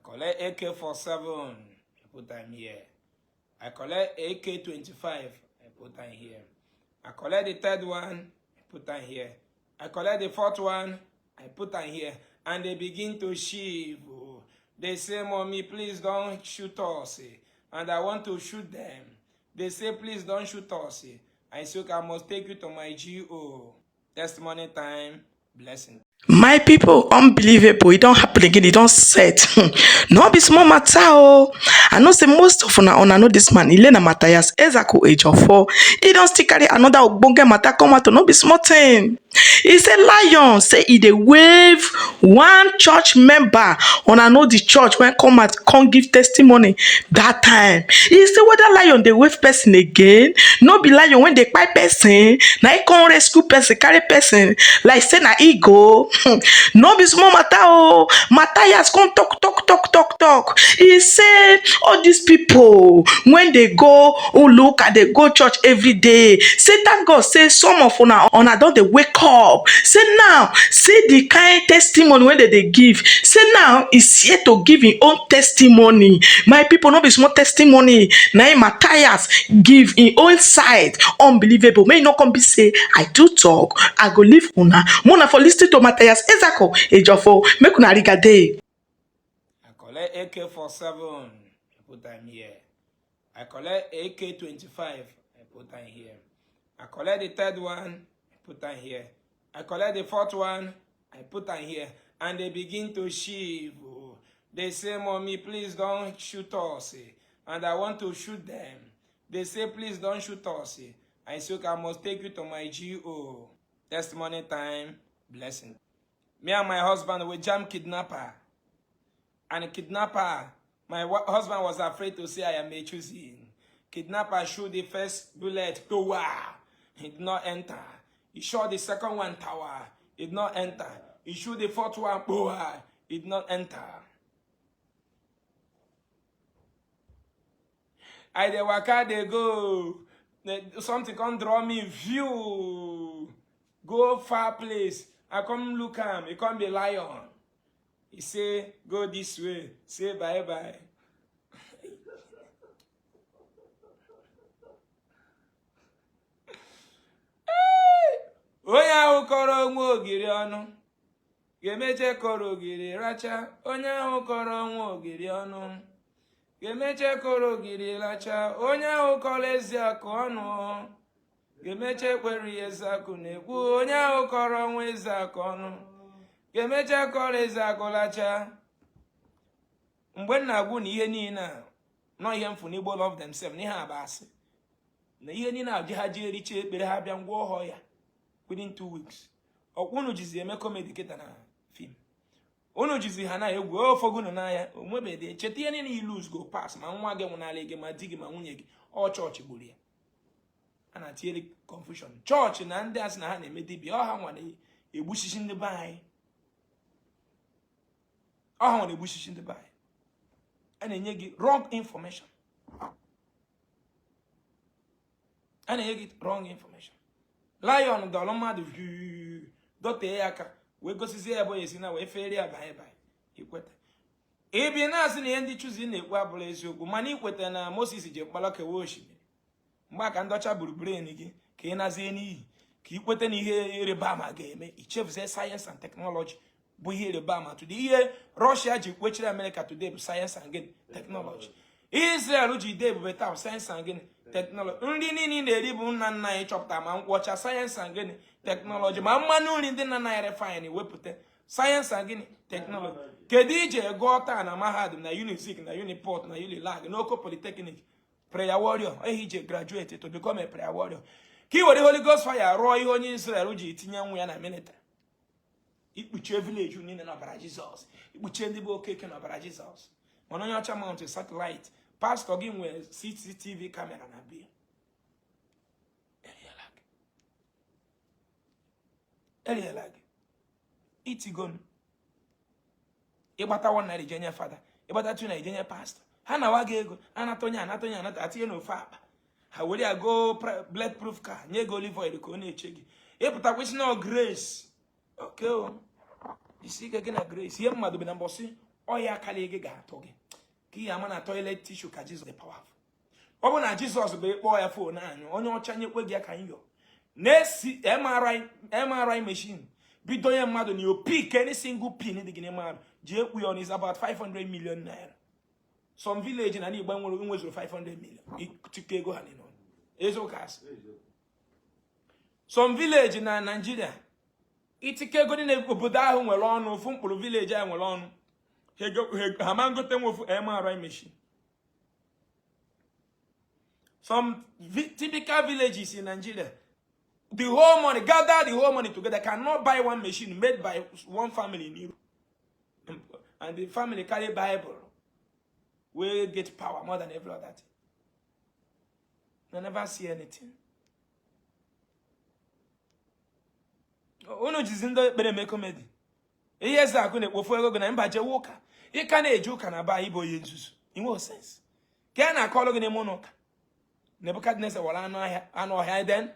collect AK-47, I put am here. I collect AK-25, I put am here. I collect the third one, I put am here. I collect the fourth one, I put am here. And they begin to shiver. They say, "Mommy, please don't shoot us." And I want to shoot them. They say, "Please don't shoot us." I say, "Okay, I must take you to my GO." Testimony time, blessing. My people, unbelievable. E don happen again. E don set. No be small matter o. I know say most of una know this man. Ile na Matthias Ezeaku Ejiofor. E don still carry another ogbonge matter come out. No be small thing. E say lion say e dey wave one church member. Una know the church when come out come give testimony that time. E say whether lion dey wave person again, no be lion when dey kpai person, na e come rescue person, carry person like say na e go. No be small matter o. Matthias come talk, talk, talk, talk, talk. E say all these people when they go look and they go church every day, say thank God say some of una una don dey wake up. Say now, say the kind testimony wey dem dey give, say now is here to give him own testimony. My people, no be small testimony na him Matthias give him own side. Unbelievable. May e no come be say I do talk. I go leave una una for listen to Matthias Ezeaku Ejiofor. Make una rigade. I collect AK-47, I put am here. I collect AK-25, I put am here. I collect the third one, I put am here. I collect the fourth one, I put am here. And they begin to shiver. They say, "Mommy, please don't shoot us." And I want to shoot them. They say, "Please don't shoot us." I say, "Okay, I must take you to my GO." Testimony time, blessing. Me and my husband, we jam kidnapper. And the kidnapper, my husband was afraid to say I am a choosing. Kidnapper shoot the first bullet, tower. He did not enter. He shot the second one, tower. He did not enter. He shoot the fourth one, boa. He did not enter. I dey waka dey go. Something come draw me view. Go far place. I come look am. He come be lion. He say, "Go this way." Say bye bye. Onye ahụ kọrọ onwe ogiri ọnụ ga-emeche kọrọ ogiri racha. Onye ahụ kọrọ onwe ogiri ọnụ ga-emeche kọrọ ogiri racha. Onye ahụ kọrọ Ezeakụ ọnụ ga-emeche kwere ihe Ezeakụ na-ekwu. Onye ahụ kọrọ onwe Ezeakụ ọnụ ga-emeche kọrọ Ezeakụ racha. Mgbe m na-agwụ na ihe niile a nọ ihe mfu n'Igbo love themselves na ihe a bụ asị na ihe niile a ji ha ji ericha ekpere ha bịa ngwa ọhọ ya within 2 weeks. Ọkwa unu jizi eme comedy kịta na film, unu jizi ha na egwu ofogunu n'anya onwebede. Cheta ihe niile you lose go pass, ma nwa gị nwụnala gị, ma di gị, ma nwunye gị. Ọ chọọchị gburu ya. A na-atinyere confusion. Chọọchị na ndị asị na ha na-eme dibịa, ọha nwa na-egbuchichi ndị be anyị, ọha nwa na-egbuchichi ndị be anyị. A na-enye gị wrong information, a na-enye gị wrong information. Lion dọrọ mmadụ dọtee ya aka wee gosizie ya bụ esi na wee fere ya banye banye ikweta ibi na-asị na ihe ndị Chosen na-ekwu abụrụ eziokwu, mana ikweta na Moses ji mkpala kewa osimiri. Mgbe aka ndị ọcha buru brain gị ka ị nazie n'iyi ka ị kweta na ihe ịrịba ama ga-eme, ichefuzie science and technology bụ ihe ịrịba ama today. Ihe Russia ji kwechiri America today bụ science and gịnị? Technology. Ihe Israel ji dee ebube taa bụ science and gịnị? Technology. Nri niile ị na-eri bụ nna nna anyị chọpụtara, ma nkwọcha, science and gịnị? Technology. Ma mmanụ nri ndị nna nna anyị refine wepụta, science and gịnị? Technology. Kedu ije gụọ taa na mahadum, na Unizik, na Uniport, na Unilag, na Oko Polytechnic? Prayer warrior ehi ije graduate to become a prayer warrior ka ị were Holy Ghost fire rụọ ihe onye Israel ji tinye nwa ya na military. Ikpuchie village niile n'ọbara Jizọs, ikpuchie ndị bụ Okeke n'ọbara Jizọs. Mana onye ọcha mount satellite, pastor gị nwere CCTV camera na bia. Eriela gị, eriela gị itigonu. Ịgbata ₦1 ije nye fada, ịgbata ₦2 ije nye pastor. Ha na-awa gị ego, anata onye, anata onye, anata atinye n'ofe akpa. Ha were ya go bullet proof car nye gị olive oil ka ọ na-eche gị. Ịpụta kwesị na grace. Okay, o isi ike gị na grace. Ihe mmadụ bụ na mbọsị Ọya akali gị ga-atụ gị ka ihe ama na toilet tissue ka Jizọs dị powerful. Ọ bụ na Jizọs bụ ị kpọọ ya phone anyụ onye ọcha nyekwe gị ka nyọ na-esi MRI machine bido nye mmadụ na yo pick any single pin dị gị n'ime arụ ji ekwu ya on is about 500 million naira. Some village na Igbo nwere nwezuru 500 million ịtụkọ ego ha niile eziokwu asị. Some village na Nigeria itikọ ego niile obodo ahụ nwere ọnụ ofu mkpụrụ village ahụ nwere ọnụ ha ma ngote nwe ofu MRI machine. Some typical villages in Nigeria, the whole money, gather the whole money together, cannot buy one machine made by one family in Europe. And the family carry Bible, wey get power more than every other thing. They never see anything. Unu jizi ndị ekpere eme comedy. Ihe Ezeaku na-ekpofu ego gị na mba jewe ụka. Ị ka na-eje ụka na be anyị bụ onye nzuzu. I nwe sense. Ka a na-akọrọ gị n'ime ụlọ ụka. Nebukadneza wara anụ ọhịa then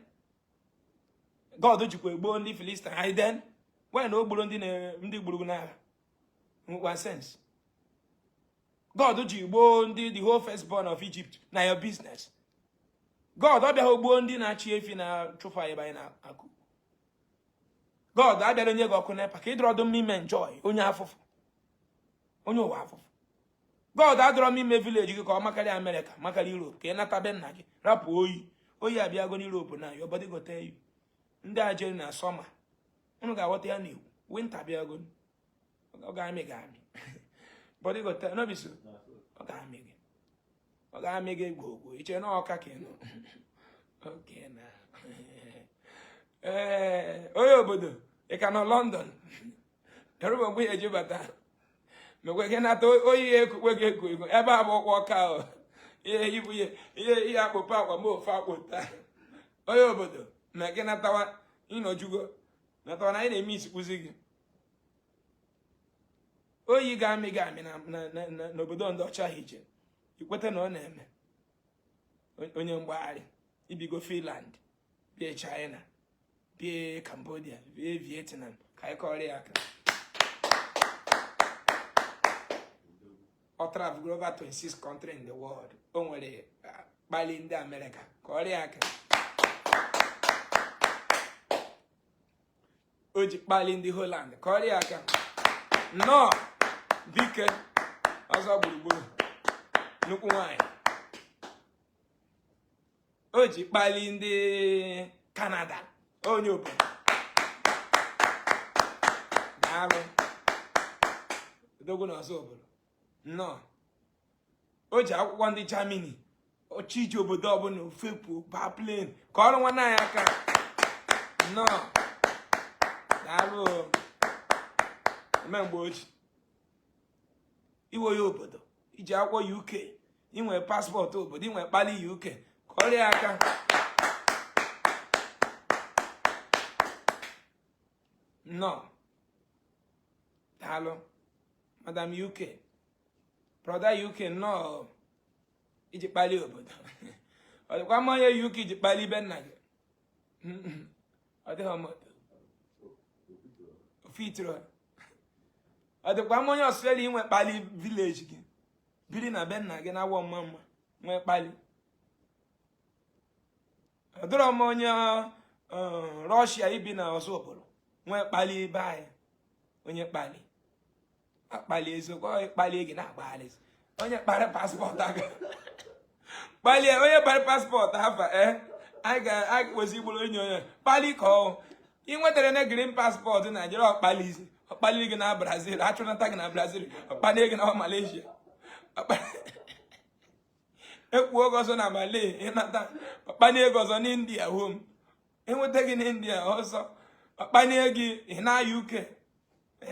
God jikwa egbuo ndị Filistin anyị then why na o gburu ndị gburu n'agha nwekwa sense. God ji gbuo ndị the whole firstborn of Egypt na your business. God ọ bịaghị gbuo ndị na-achị efi na-achụfụ anyị ebe anyị na-akụ. God abịara nye gị ọkụ NEPA ka ị dọrọ ọdụ mma ime enjoy onye afụfụ onye ụwa afụfụ. God adọrọ m ime village gị ka ọ makarịa Amerịka makarịa Europe ka ị nata be nna gị rapụ oyi oyi abịago n'Europe na your body go tell you. Ndị a jere na summer unu ga-aghọta ya na-ekwu winter abịago ọ ga-amị gị amị body go tell no be so ọ ga-amị gị ọ ga-amị gị gwogwo iche na ọka ka ị nọ okay na ee onye obodo ị ka nọ London erube mgbe ya eji bata mekwe gị nata oyi ya ekukwe gị eku ego ebe a bụ ụkwụ ọka o ihe ibu ihe ihe ihe akpụkpọ akwa ma ofe akpụta onye obodo ma gị natawa ịnọjugo natawa na anyị na-eme isikwuzi gị oyi ga-amị gị amị n'obodo ndị ọcha ahụ ije ikweta na ọ na-eme onye mgbagharị ibigo Finland bie China bie Cambodia bie Vietnam ka anyị kọrọ ya aka. Ọ travel over 26 country in the world. O nwere kpali ndị Amerịka kọrọ ya aka. O ji kpali ndị Holland kọrọ ya aka. Nnọọ dike ọzọ gburugburu nnukwu nwanyị. O ji kpali ndị Kanada onye obodo daalụ odogwu na ọzọ obodo nnọọ. O ji akwụkwọ ndị Germany ọchịji obodo ọbụla ofepụ baa plane ka ọrụ nwanne anyị aka nnọọ daalụ ome mgbe oji iwe onye obodo iji akwụkwọ UK inwe passport obodo inwe kpali UK kọrọ ya aka. Nnọọ daalụ madam UK brother UK nnọọ iji kpali obodo. Ọ dịkwa mma onye UK ji kpali ibe nna gị ọ dịghị moto ofitro. Ọ dịkwa mma onye Australia inwe kpali village gị biri na be nna gị na-awọ mma mma nwee kpali. Ọ dịrọ mma onye Russia ibi na Ọzụbụlụ nwee kpali be anyị onye kpali akpali eziokwu ọ kpali gị na-agbagharị onye kpara passport aka kpalie onye kpara passport afa ee anyị ga-wezi igburu onye onye kpali ka ọ ị nwetara na green passport Naijiria ọkpalizi ọkpaliri gị na Brazil achụnata gị na Brazil ọkpalie gị na Malaysia ekwu oge ọzọ na Malay ịnata ọkpanie gị ọzọ n'India home enweta gị n'India ọzọ ọkpanie gị na UK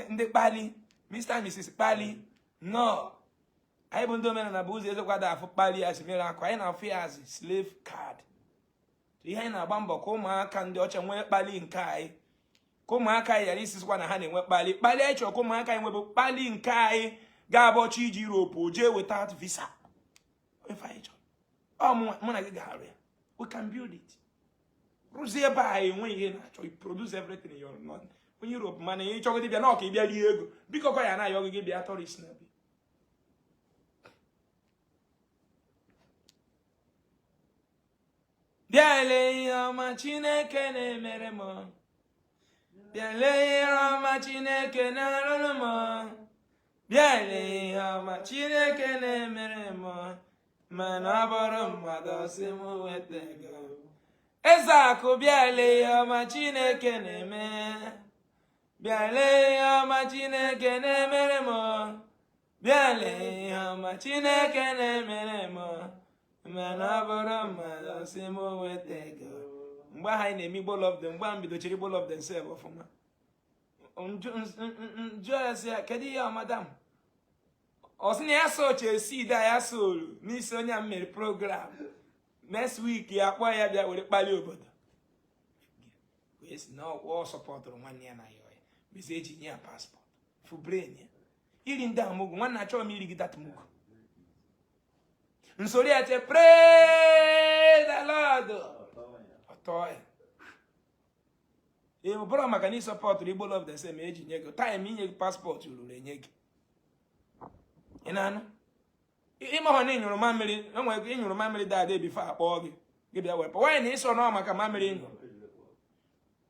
ndị kpali Mr and Mrs kpali nnọọ. Anyị bụ ndị omenala bụ ụzọ eziokwu ada afụ kpali as miracle anyị na-afụ ya as slave card. Ihe anyị na-agba mbọ ka ụmụaka ndị ọcha nwee kpali nke anyị ka ụmụaka anyị ghara isizikwa na ha na-enwe kpali kpali anyị chọrọ ka ụmụaka anyị nwebụ kpali nke anyị ga-abụ ọchọ iji Europe jee without visa. Ife anyị chọrọ ọ mụ na gị ga-arụ ya. We can build it. Rụzie ebe anyị enwe ihe na-achọ. You produce everything in your money. Onye Europe mana ị chọgodi bịa na ọka ịbịa rie ego biko kọ ya na-ayọ gị bịa tourist na bịa Bịa lee ihe ọma Chineke na-emere m. Bịa lee ihe ọma Chineke na-arụrụ m. Bịa lee ihe ọma Chineke na-emere m. Mana ọ bụrụ mmadụ sị m weta ego. Ezeakụ bịa lee ihe ọma Chineke na-eme. Bịa lee ihe ọma Chineke na-emere m. Bịa lee ihe ọma Chineke na-emere m. Mana ọ bụrụ mmadụ sị m weta ego. Mgbe ahụ anyị na-eme Igbo love them, mgbe ahụ m bidochiri Igbo love themselves ọfụma. M jụọ ya sị ya kedu ihe ọ madam? Ọ sị na ya soche seed a ya sowru n'isi onye a m mere program. Next week ya kpọọ ya bịa were kpalie obodo. Wee sị na ọ sọpọtụrụ nwanne ya na ya ọya. Mezi eji nye ya passport. Fu brain ya. Iri ndị a mugu nwanne achọghị m iri gị that mugu. M soro ya che praise the Lord. Ọtọ ya. Ee, ọ bụrụ maka na ị sọpọtụrụ Igbo love themselves eji nye gị time inye gị passport ruru enye gị. Ị na-anụ? Ịmahọ na ịnyụrụ mamịrị enwere ịnyụrụ mamịrị dadị before akpọọ gị gị bịa wepụ nwaanyị na ịsọ nọ maka mamịrị ịnyụrụ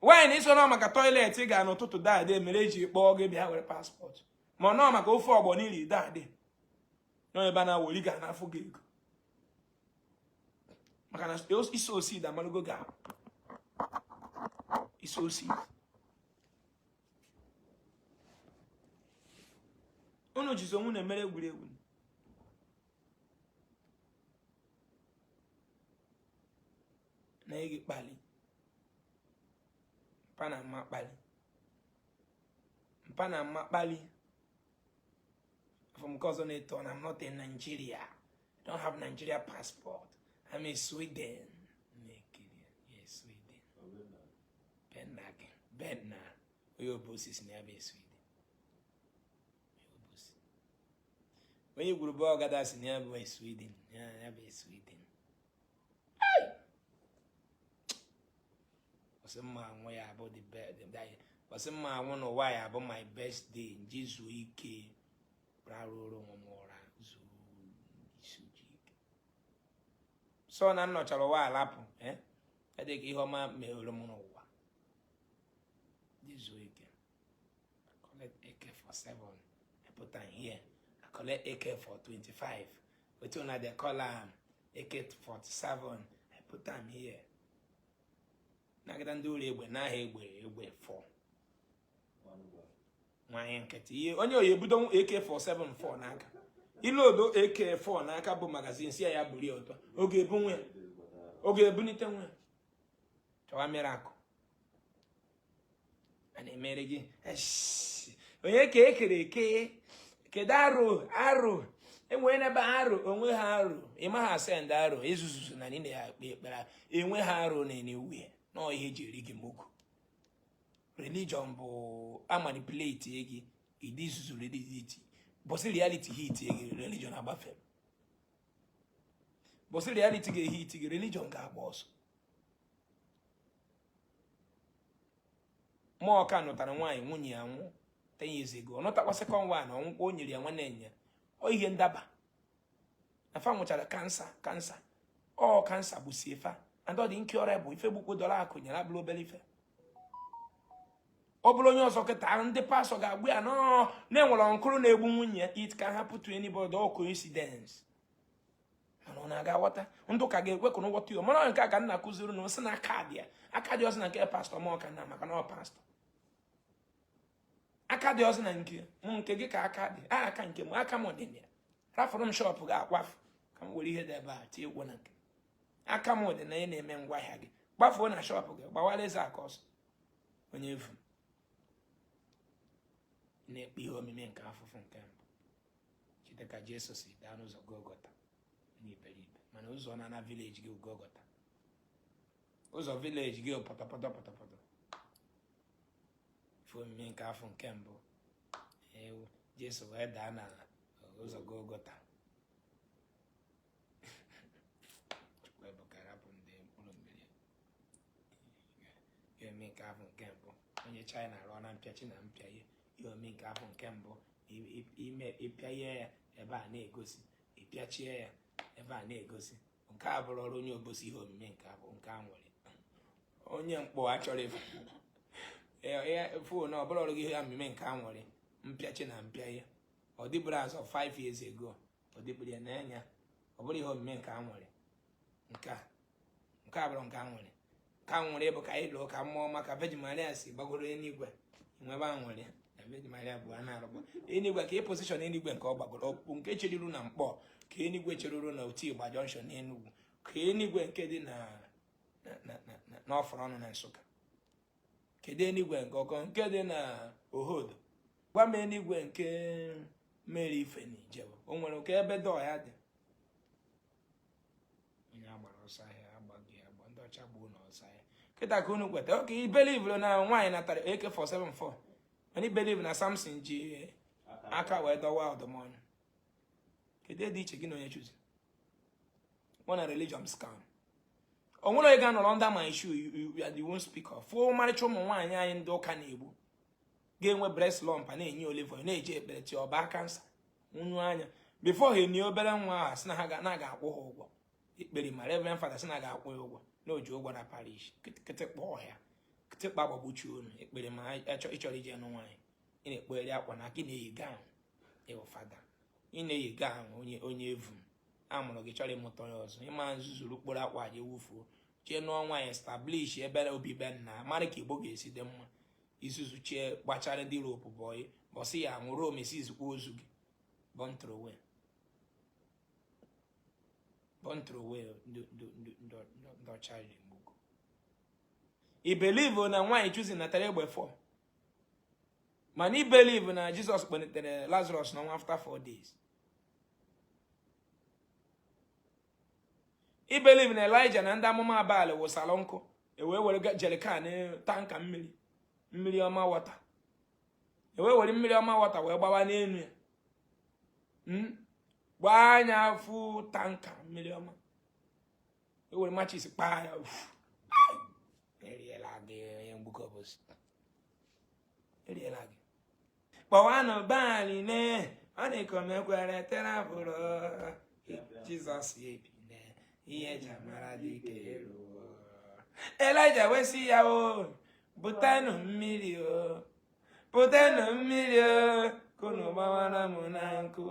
nwaanyị na ịsọ nọ maka toilet ị ga n'ụtụtụ dadị mere eji kpọọ gị bịa were passport ma ọ nọ maka ofe ọgbọnọ i ri dadị nọ ebe a na-awoli ga n'afọ gị ego maka na i sow seed amalụgo gị ahụ i sow seed unu jizi onwe na-emere egwuregwu na ị kpali mpa na mma kpali mpa na mma kpali from nke ọzọ na-eto na I'm not in Nigeria. I don't have Nigeria passport. I'm a Sweden. Na-ekiri ya Sweden. Benna gị Benna onye Obosi si na ya bụ Sweden. Obosi. Onye gwuru ọgada si na ya bụ Sweden. Ya bụ Sweden. Ọsị mma anwụ ya abụ the best. Ọsị mma anwụ n'ụwa ya abụ my best day. Nji zuo ike rarụrụ onwe m ụra zuo isi uche ike. So na m nọchara ụwa alapụ eh? Adịghị ihe ọma mere m n'ụwa. Ji zuo ike. I collect AK47. I put am here. I collect AK425. Wetin una dey call am? AK47. I put am here. Nagide ndị ụlọ egbe n'ahịa egbe egbe fọ nwanyị nkịtị ihe onye oyi ebudo AK474 n'aka ilodo AK4 n'aka bụ magazine si ya ya buru ya ụtọ ọ ga-ebu nwe ya ọ ga-ebunite nwe ya chọwa miracle a na-emere gị onye ka ekere eke kedu arụ arụ enwere n'ebe arụ onwe ha arụ ịma ha send arụ ezuzuzu na niile ya ekpe ekpere enwe ha arụ na enwe na ihe eji eri gị mugu religion bụ amanipulate gị ịdị izuzu reality bọsị reality hit gị religion agbafe bọsị reality ga-ehit gị religion ga-agba ọsọ Mọka nụtara nwaanyị nwunye ya nwụọ 10 years ago ọ nụtakwa second one ọ nwụkwa o nyere ya nwanne nya ọ ihe ndaba na fa nwụchara cancer cancer ọ cancer gbusie fa and ọ dị incurable ife gbukwo dọrọ akụ nyere abụrụ obere ife ọ bụrụ onye ọzọ kịta ndị pastọ ga-agbu ya nọọ na-enwere nkụrụ na-egbu nwunye ya it can happen to anybody all coincidence mana ọ na-aga ghọta ndụ ka ga-ekwe ka nghọta ya mana nke a ka m na-akụziri na sị na aka dị ya aka dị ọzọ na nke pastọ ma ọka na maka na ọ pastọ aka dị ọzọ na nke mụ nke gị ka aka dị a aka nke m aka m dị na ya rafụrụ m shop ga-akwafu ka m were ihe dị ebe a tie egwu na nke aka m dị na ihe na-eme ngwaahịa gị gbafuo na shop gị gbawara eze aka ọsọ onye efu na-ekpe ihe omimi nke afụfụ nke mbụ cheta ka Jesu si daa n'ụzọ Golgota n'iberibe mana ụzọ na na village gị Golgota ụzọ village gị pọtọpọtọ pọtọpọtọ ife omimi nke afụ nke mbụ ewu Jesu wee daa na ụzọ Golgota Chukwu ebuka rapụ ndị mkpụrụ mmiri ihe omimi nke afụ nke mbụ onye China rụọ na mpịachi na mpịa ihe ihe omimi nke afụ nke mbụ ime ịpịa ihe ya ebe a na-egosi ịpịachie ya ebe a na-egosi Nke a bụrụ ọrụ onye Obosi, ihe omume nke a bụ nke a nwere onye mkpọ achọrọ ịfụ phone. Ọ bụrụ ọrụ gị ihe omume nke a nwere mpịachi na mpịa ya. Ọ dịbụrụ as of 5 years ago, ọ dịbụrụ ya n'anya. Ọ bụrụ ihe omume nke a nwere, nke a bụrụ nke a nwere, nke a nwere bụ ka anyị lụọ ka mmụọ maka Virgin Maria si gbagoro eluigwe nwebe a nwere na Virgin Maria bụ a na-arụgba eluigwe ka ị position eluigwe nke ọ gbagoro ọkpụkpụ nke cheruru na Mkpọ, ka eluigwe cheruru na Otigba Junction n'Enugwu, ka eluigwe nke dị na n'ọfọrọ ọnụ na Nsụka. Kedu eluigwe nke ọkọ nke dị na Ohodo? Gwa m eluigwe nke mere ife na Ijebe o nwere nke ebe dọọ ya dị. Onye agbara ọsọ ahịa agbaghị agba, ndị ọcha gbuo na ọsọ ahịa kịta ka unu kweta oke. I believe na nwaanyị natara AK474, mana I believe na Samson ji aka wee dọwa ọdụm ọnụ. Kedu dị iche gị na onye Chosen? One religion scam. O nwere onye ga-anọrọ under my shoe, you are the one speaker. Fụ ọmarịcha ụmụ nwaanyị anyị ndị ụka na-egbu ga-enwe breast lump, a na-enye olive oil, na-eji ekpere tie ọba cancer nwunye anya before ha enye obere nwa ahụ, sị na ha na ga-akwụ ha ụgwọ ikpere. Ma Reverend Father sị na ga-akwụ ya ụgwọ na o ji ụgwọ na parish. Kịtịkpa ọhịa, kịtịkpa gbagbuchi unu ekpere. Ma ịchọrọ ije nụ nwaanyị, ị na-ekpegharị akwa na aka, ị na-eyi gown, ịwụ fada, ị na-eyi gown. Onye evu a mụrụ gị chọrọ ịmụta onye ọzọ, ịma nzuzuru kpụrụ akwa je wufuo, jee nụọ nwaanyị, establish ebe obi be nna, mara ka Igbo ga-esi dị mma. Izuzu chie gbachara ndị Europe bọyị bọsị ya nwụrụ, omesizikwa ozu gị bọntrowe bọntrowe. Ndị ọcha riri mgbugo. I believe na nwaanyị Chosen natara egbe 4, mana I believe na Jizọs kpọlitere Lazarus n'ọnwa after 4 days. I believe na Elijah na ndị amụma abalị wụsara nkụ, ewee were jerrycan, tanker mmiri, mmiri ọma water, ewee were mmiri ọma water wee gbawa n'elu ya, Gbaa anya fụ tanker mmiri ọma, ewere matches kpaa ya. Eriela gị, onye mgbukọ bụzi eriela gị. Kpọwanụ Baali ne ọ na-ekomekwere terabụrụ Jizọs ebine ihe eji amara dike eruo. Elija wee sị ya, o butenụ mmiri, o butenụ mmiri, o kunu gbawara m na nkụ,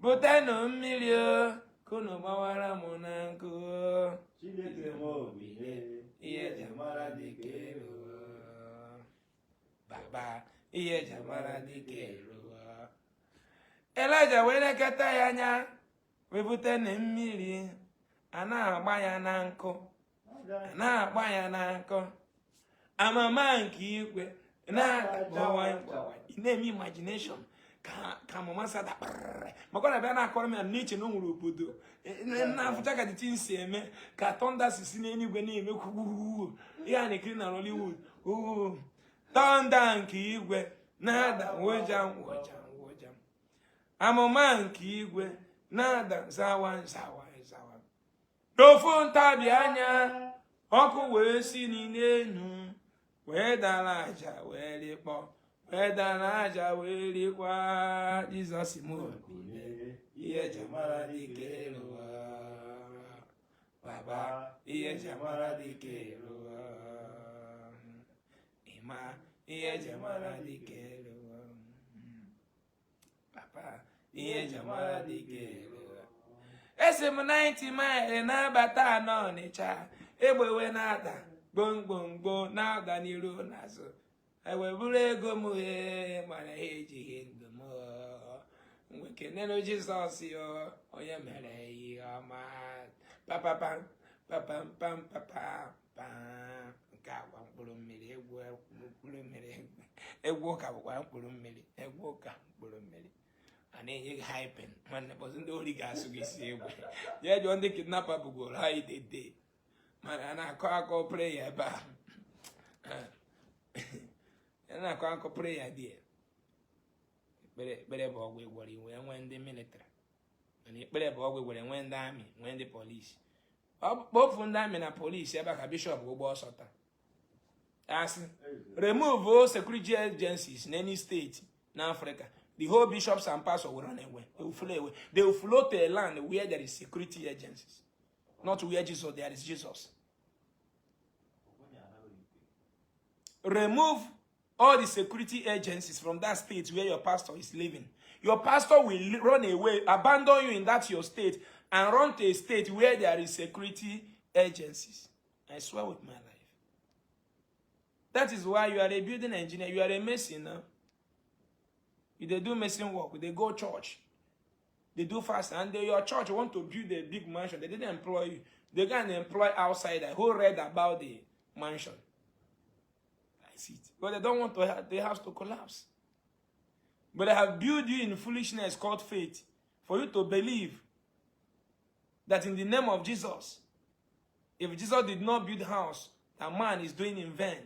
butenụ mmiri, o kunu gbawara m na nkụ. Chineke m obi ihe eji amara dike eruo, baba, ihe eji amara dike eruo. Elija wee lekọta ya anya, wee bute na mmiri a na-agba ya na nkụ, a na-agba ya na nkụ, amama nke igwe na-agbawa. Ị na-eme imagination ka amama sada kparịrị, maka ọ na-abịa na-akọrọ m ya n'iche na o nwere obodo na-afụcha ka the si eme ka thunder si n'eluigwe na-eme kwukwukwukwu. Ihe a na-ekiri na Nollywood, thunder nke igwe na-ada wojam wojam wojam, amụma nke igwe na-ada zawa zawa zawa. N'ofu ntabi anya, ọkụ wee si n'elu wee dara aja wee rikpọ, wee dara aja wee rikwa. Jizọs m, ihe eji mara dike rụọ, baba, ihe eji mara dike rụọ, ịma ihe eji mara dike rụọ, papa, ihe eji mara dike rụọ. Esi m 90 Mile na-abata anọ Ọnịcha, egbe wee na-ada gbomgbomgbo, na-ada n'iru n'azụ, eweburu ego m ee, mana ha ejighị ndụ m. Mgbe kenelu Jizọs yo, onye mere ihe ọma, papapam papam pam papa pam. Nke agwa mkpụrụ mmiri, egwu mkpụrụ mmiri, egwu ụka bụkwa mkpụrụ mmiri, egwu ụka mkpụrụ mmiri a na-enye gị hyping. Nwanne, bọsị ndị ori ga-asụ gị isi egwu, jee jụọ ndị kidnapper bugoro ha idede, mana a na-akọ akọ prayer ebe a, a na-akọ akọ prayer dị ekpere. Ekpere bụ ọgwụ ịgwọrọ iwe nwee ndị military, mana ekpere bụ ọgwụ ịgwọrọ nwee ndị army, nwee ndị polisi. Kpofu ndị army na polisi ebe a ka bishọp ụgbọ ọsọ taa asị remove all security agencies in any state n'Africa. The whole bishops and pastors will run away. They will flee away. They will flow to a land where there is security agencies, not where Jesus there is Jesus. Remove all the security agencies from that state where your pastor is living. Your pastor will run away, abandon you in that your state, and run to a state where there is security agencies. I swear with my life. That is why you are a building engineer, you are a mason now. You dey do mason work, they go church, they do fast, and your church want to build a big mansion. They didn't employ you. They go and employ outsider who read about the mansion. That's it. But they don't want to have the house to collapse. But they have built you in foolishness called faith for you to believe that in the name of Jesus, if Jesus did not build house, that man is doing in vain.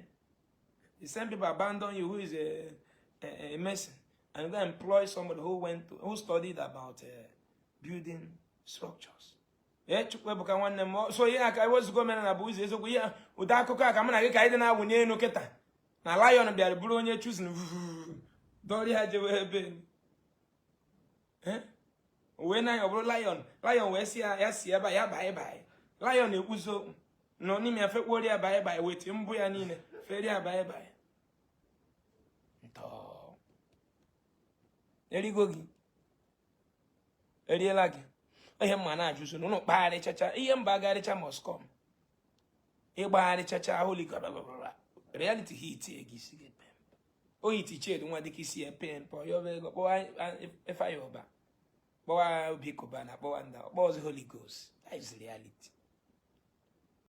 The same people abandon you who is a mason and go employ somebody who studied about building structures. Ee, Chukwuebuka nwanne m, so ihe aka ewezugo omenala bụ ụzọ eziokwu. Ihe ụdị akụkọ a ka mụ na gị ka anyị dị na-awụnye elu kịta na lion bịara bụrụ onye chosen dọrị ha jewe ebe wee n'anya ọ bụrụ lion. Lion wee si ya, ya si ebe a ya bye bye. Lion ekwuzo nọ n'ime ya fekpuori ya bye bye, weti mbụ ya niile feri ya bye bye. Ntọ erigo gị, eriela gị. Ihe mma na-ajụ so n'ụlọ kpagharịchacha ihe mba agharịcha must come. Ịgbagharịchacha holy God, blah, blah, blah. Reality hit gị, isi gị pem o hit Chidi nwa dịka isi ya pem pọ ya ego kpọwa Ifeanyi Ụba, kpọwa Obi Kubana, kpọwa nda kpọwa Holy Ghost. That is reality.